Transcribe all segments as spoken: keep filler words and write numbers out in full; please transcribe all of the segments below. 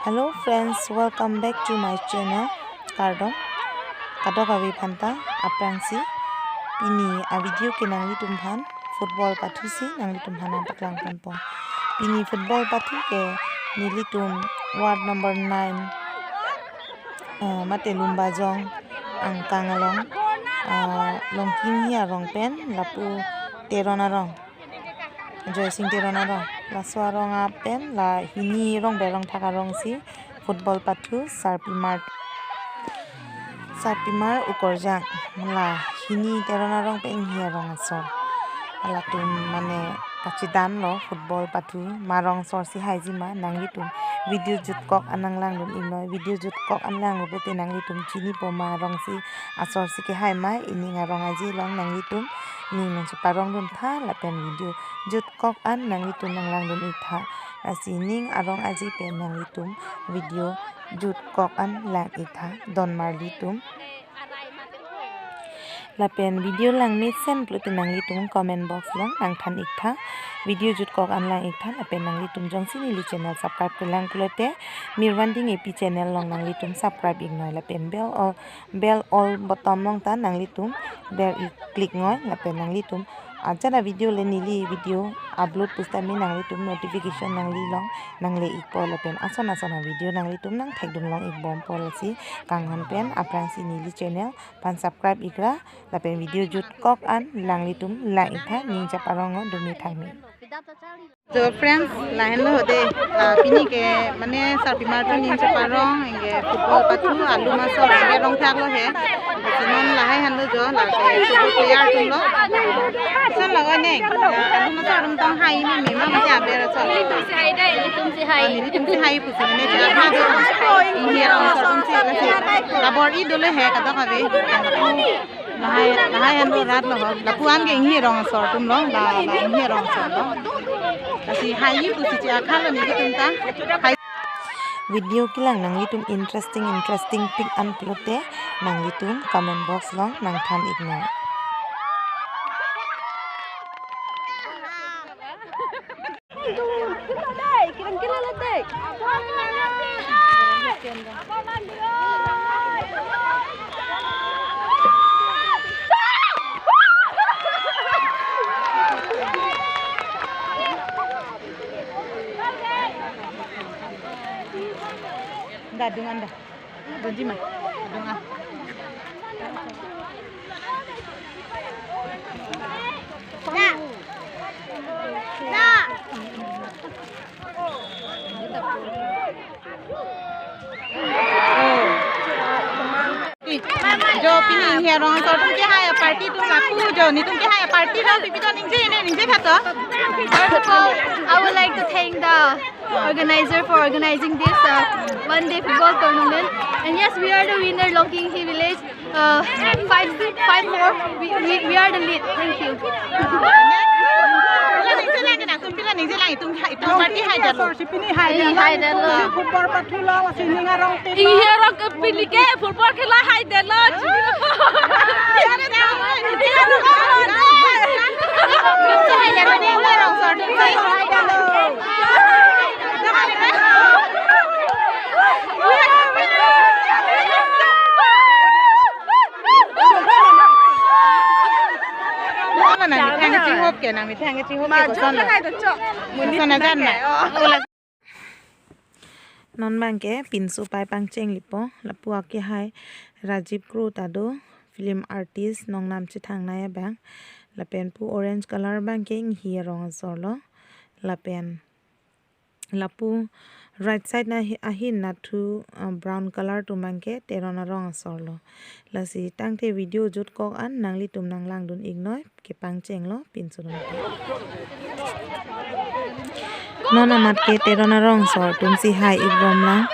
Hello friends, welcome back to my channel. Kardom kadokave aphanta. Aphrangsi pini a-video ke nanglitum aphan football pathusi nanglitum aphan nangpaklang ponpo. Pini football pathu ke nelitum ward number nine, eh, mate Lumbajong angkang along, eh, Longki Inghi arong pen lapu Teron arong, Joysing Teron arong, laso arong apen la hini rong berong thak arongsi football pathu sarpimar, sarpimar ukorjang la hini Teron arong pen Inghi arong asor. Halatum mane pachidanlo football pathu ma rong asor si haiji ma, nanglitum video jutkok an nanglangdun iknoi. Video jutkok an langlo pulote nanglitum chinipo ma rong si asor si kehai ma, ining arong aji along nanglitum ning nangcheparongdun tha lapen video jutkok an nanglitum nanglangdun ik tha. Lasi ning arong aji pen nanglitum video jutkok an lang ik tha, don marlitum. Lapen video langmesen pulote nanglitum comment box along nangthan ik tha. Video jutkok an lang ik tha, lapen nanglitum jongsi neli channel subscribe kelang pulote Mirwanding A P channel along nanglitum subscribe iknoi, lapen bell all, bell all button along ta nanglitum bell i click noi, lapen nanglitum ajat a-video le neli video upload pusitame nanglitum notification nangli along nangle ikpo, lapen ason ason a-video nanglitum nangthekdun long ikbompo. Lasi kanghon pen aphrangsi neli channel aphan subscribe ikra, lapen video jutkok an nanglitum lang ik tha, ning cheparong dumi thangmi. So friends, lahenlo de, ah, pini ke mane sarpimar atum ning cheparong, anke football pathu alum asor anke rong thaklo he. Lasi non lahai henlo jo, lake football player atumlo. Koson lo ko ne, ah, alum asor atum tong hai ma me ma mate aber asor. Nelitum si hai dei, nelitum si hai. Ah, nelitum si hai pusi mane ja ha jo. Inghi arong asor atum si lasi. Kabor-i dolo he kadokave. Lahai, lahai henlo rat lo ho. Lapu-an ke Inghi arong asor atumlo, la, la Inghi arong asor lo. Lasi hai pusi che-akha lo nelitum ta. Hai. Video kelang nanglitum interesting, interesting pik an pulote nanglitum comment box along nangthan iknoi. Da, dungan da. Dunji ma. Dungan. Jo, pini Inghi arong asor atum kehai a-party atum lapu jo, netum kehai a-party lo, pipi to ningje ne, ningje kha to. First of all, I would like to thank the organizer for organizing this, uh, one day football tournament. And yes, we are the winner, Longki Inghi Village. Uh, five, five four. We, we, we are the lead. Thank you. Pila ningje lang, itum pila ningje lang, itum, itum party hai dalo. Pini hai dalo. Hai dalo. Football pathu lo, sini ngarong tim. Inghi arong ke pini ke football khela hai dalo. Nang methang kechihop ke, nang methang kechihop ke, koson lo? Koson ajan na? Non abang ke pinso pai pangcheng lipo, lapu akehai Rajiv Kro ta do, film artist, nongnam chethangnei abang, lapen pu orange color abang ke Inghi arong asor lo, lapen lapu right side na ahi-, ahin nathu, ah, brown color atum abang ke Teron arong asor lo. Lasi tangte video jutkok an nanglitum nanglangdun iknoi, kepangcheng lo pinso atum ke. Non amat ke Teron arong asor atum si hai ikbom lang,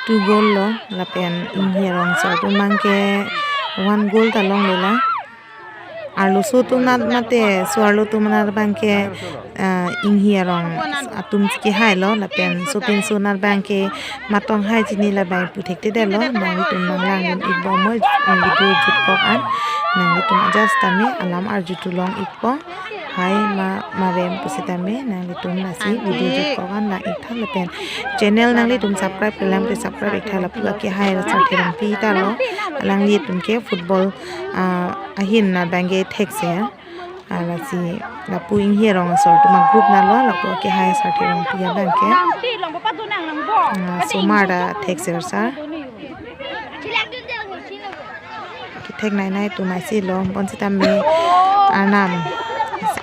two goal lo, lapen Inghi arong asor atum abang ke one goal ta longle lang. Arloso atum anat mate so-arlo atum anat abang ke, ah, Inghi arong atum si kehai lo, lapen sopinso anat abang ke matong hai chini labang pu thekthedetlo, nanglitum nanglangdun ikbom mo, video jutkok an, nanglitum ajat tame alam arjuthu long ikpo. Hai ma marem pusitame nanglitum lasi video jut kok an lang iktha lapen channel nanglitum subscribe kelang te subscribe iktha, lapu akehai Sarthe Rongpi ta lo, alanglitum ke football, ah, ahin na abang ke thekser. Ah, lasi lapu Inghi arong asor atum a group na lo, lapu akehai Sarthe Rongpi abang ke. Ah, somar ta thekser sar. Kethek nainai atum aisi lo, bonsitame arnam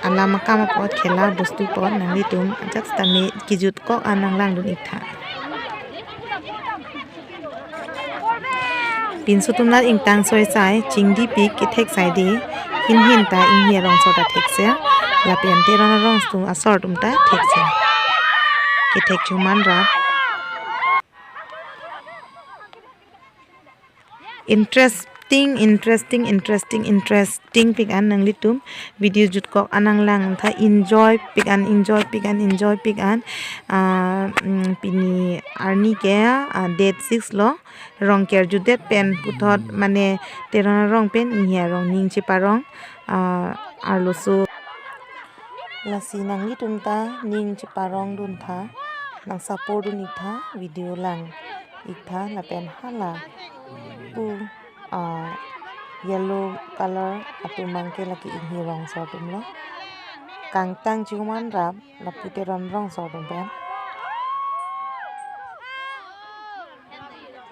alam akam apot khela bostu apot nanglitum ajat sitame kejut kok an nang langdun iktha. Pinso atum nat ingtang soi sai, chingdi pik kethek sai de, hin hin ta Inghi arong asor ta thekser, lapen Teron arong atum asor atum ta thekser. Kethek chuman ra. Interesting, interesting, interesting, interesting pik an nanglitum video jut kok an nang langtha, enjoy pik an, enjoy pik an, enjoy pik an. Ah, mm, pini arni ke, ah, date six lo, Rongker jutdet pen puthot mane Teron arong pen Inghi arong ning cheparong, ah, arloso. Lasi nanglitum ta ning cheparong duntha, nang support dun iktha, video lang iktha, lapen hala pu, ah, yellow color atum abang ke lake Inghi arong asor atum lo. Kangtang chuman rap, lapu Teron arong asor atum pen.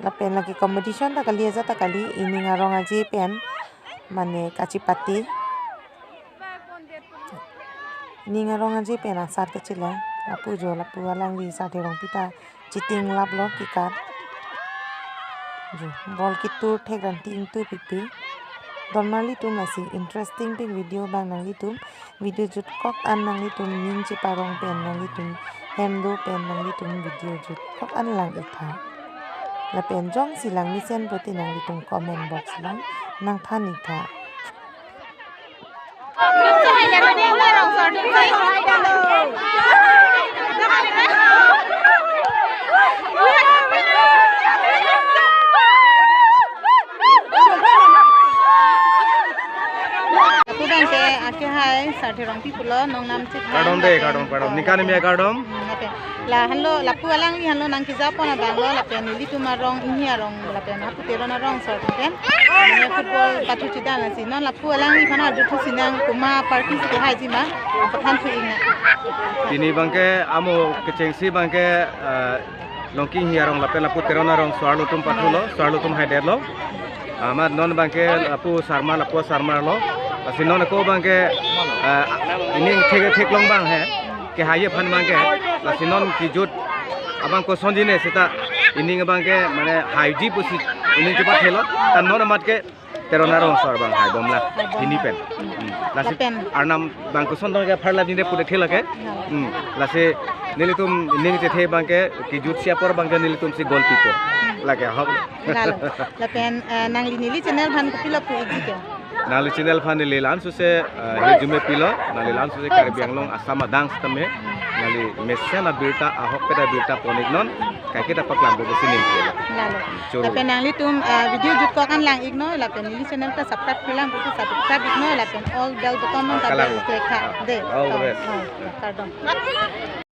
Lapen lake competition ta kali, ajat ta kali, ining arong aje pen mane kachipate. Ining arong aje pen asat kachila. Lapu jo, lapu alangli Sarthe Rongpi ta cheting lap lo kekat. Jo, ball ketur thek ran ting tu pipi. Don marlitum lasi interesting pik video abang nanglitum video jut kok an nanglitum ning cheparong pen nanglitum hem do pen nanglitum video jut kok an lang iktha. Lapen jongsi lang mesen pulote nanglitum comment box along nang than iktha. Lapu abang ke akehai Sarthe Rongpi pulo, nongnam chit kardom de, kardom, kardom. Ningkan ni me kardom. Hmm, lapen la henlo, lapu alangli henlo nang kejapon abang lo, lapen nelitum arong, Inghi arong, lapen hapu Teron arong asor atum pen mane football pathu chedam lasi non lapu alangliphan arjuthu sinang, komat party si kehaiji ma, aphan thu ingna. Pini abang ke amo kechengsi abang ke, eh, Longki Inghi arong lapen lapu Teron arong so-arlo atum pathulo, so-arlo atum haidetlo. Amat non abang ke lapu sarmar, lapu sarmar lo. Lasi non ako abang ke, eh, ining thek theklong abang he. Kehai aphan abang ke. Lasi non kejut abang kosonji ne seta ining abang ke mane haiji pusi ining chepathelo. Ta non amat ke Teron arong asor abang haibom la. Haibom. Hini pen. Hmm. Lasi lapen arnam abang koson dong ke pharlap jinde pudet thela ke. Hmm. Lasi nelitum ining chethe abang ke kejutsi apor abang ke nelitum si goal pipo. Lake ahok. Lalo. Lapen, eh, nangli neli channel aphan kopilo pu ikji ke? Nangli channel aphan neli la-an suse, eh, hirjume pilo, nangli la-an suse Karbi Anglong Assam adang sitame, nangli mesen abirta, ahokpet abirta pon iknon, kaiketa paklang bobo sining pilo. Lalo. Choro. Lapen nanglitum, eh, video jut kok an lang iknon, lapen neli channel ta subscribe pilang, subscribe iknon, lapen all bell button non ta kalang. Bell klik ha. De. All the best. Oh, kardom.